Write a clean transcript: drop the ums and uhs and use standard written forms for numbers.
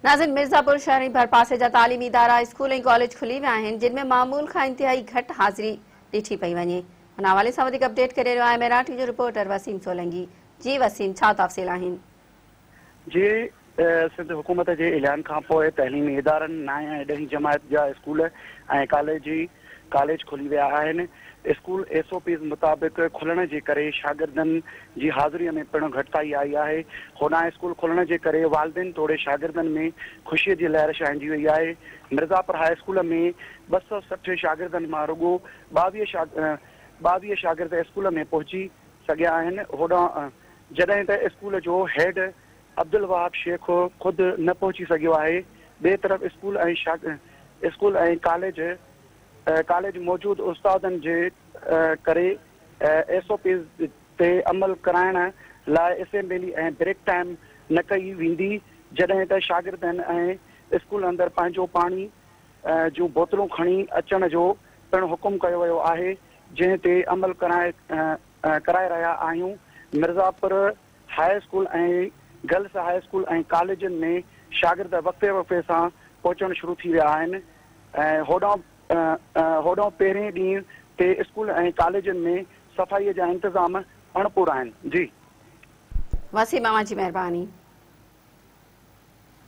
ناظرين ميرزاپور شهر ۽ ڀرپاسي جا تعليمي ادارا اسڪول ۽ ڪاليج کلي ويا آهن جن ۾ معمول کان انتهائي گهٽ حاضري ڏٺي پئي وڃي ان حوالي سان وڌيڪ اپڊيٽ ڪري رهيو آهي مهراڻ ٽي جو رپورٽر وسيم سولنگي جي وسيم ڇا تفصيل آهن. جي سنڌ حڪومت جي اعلان کان پوء تعليمي ادارن نائين ۽ ڏهين جماعت جا اسڪول ۽ ڪاليجي ڪاليج کلي ويا آهن، اسڪول ايس او پيز مطابق کلڻ جي ڪري شاگردن جي حاضري ۾ پڻ گهٽتائي آئي آهي، هوڏانهن اسڪول کلڻ جي ڪري والدين توڙي شاگردن ۾ خوشي جي لهر ڇانئجي وئي آهي، مرزاپور هاء اسڪول ۾ 260 شاگردن مان رڳو 22 شاگرد اسڪول ۾ پهچي سگهيا آهن، هوڏانهن جڏهن ته اسڪول جو هيڊ عبدالوهاب شيخ خود نه پهچي سگهيو آهي، ٻئي طرف اسڪول ۽ اسڪول ۽ ڪاليج ڪاليج موجود استادن جي ڪري ايس او پيز تي عمل ڪرائڻ لاء اسيمبلي ۽ بريڪ ٽائيم نه ڪئي ويندي، جڏهن ته شاگردن ۽ اسڪول اندر پنهنجو پاڻي جون بوتلون کڻي اچڻ جو پڻ حڪم ڪيو ويو آهي، جنهن تي عمل ڪرائي رهيا آهيون، Mirzapur high school ۽ girls high school ۽ ڪاليجن ۾ شاگرد وقفي وقفي سان پهچڻ شروع ٿي ويا آهن ۽ هوڏانهن هوڏانهن پهرين ڏينهن تي اسڪول ۽ ڪاليجن ۾ صفائي جا انتظام اڻپورا آهن. جي. وسيم اوهان جي مهرباني.